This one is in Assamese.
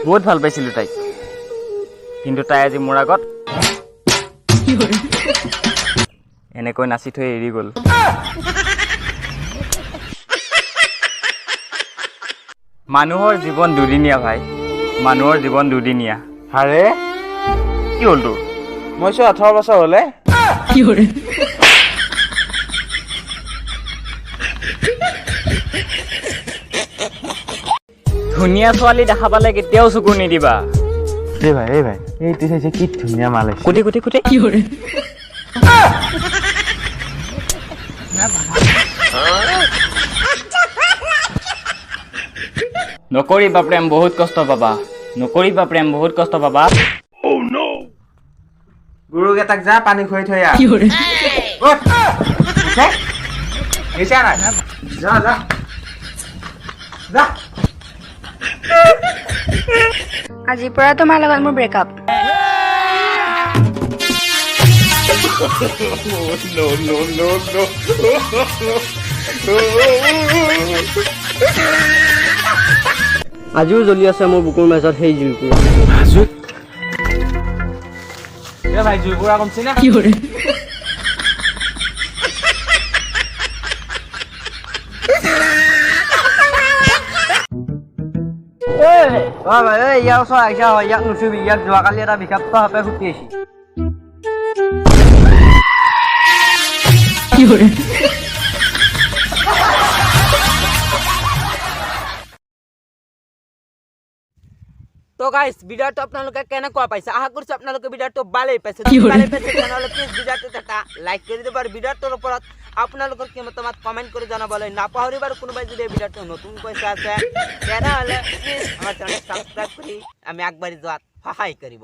বহুত ভাল পাইছিলোঁ তাইক, কিন্তু তাই আজি মোৰ আগত এনেকৈ নাচি থৈ এৰি গ'ল। মানুহৰ জীৱন দুদিনীয়া ভাই, মানুহৰ জীৱন দুদিনীয়া। আৰে কি হ'ল তোৰ? মই চোন 18 বছৰ হ'লে। ধুনীয়া ছোৱালী দেখা পালে কেতিয়াও চকু নিদিবা। এই ভাই, এই ভাই, এইটো চাইছে কি ধুনীয়া মাল আহিছে। কুটি কুটি কুটি। নকৰিবা প্ৰেম, বহুত কষ্ট পাবা। নকৰিবা প্ৰেম, বহুত কষ্ট পাবা। গৰুক এটাক যা পানী খুৱাই থৈ আহ। উঠ। উঠে? আহিছা নাই? যা যা যা। আজিৰ পৰা তোমাৰ লগত মোৰ ব্ৰেকআপ। আজিও জ্বলি আছে মোৰ বুকুৰ মাজত সেই জুইকুৰা। এ ভাই, জুইকুৰা কমছে না? অ ভাই, এই ইয়াৰ ওচৰত আহিছা হয়, ইয়াক নুচুবি। ইয়াক যোৱাকালি এটা বিষাক্ত সাপে খুটি আহিছে। তো গাইস, ভিডিওটো আপোনালোকে কেনেকুৱা পাইছে? আশা কৰিছো আপোনালোকে ভিডিওটো ভালেই পাইছে। যদি ভালেই পাইছে, তেনেহ'লে প্লিজ ভিডিওটোত এটা লাইক কৰি দিব আৰু ভিডিওটোৰ ওপৰত আপোনালোকৰ কি মতামত কমেণ্ট কৰি জনাবলৈ নাপাহৰিব। আৰু কোনোবাই যদি এই ভিডিওটো নতুনকৈ চাই আছে, তেনেহ'লে প্লিজ আমাৰ চেনেলটো ছাবস্ক্ৰাইব কৰি আমি আগবাঢ়ি যোৱাত সহায় কৰিব।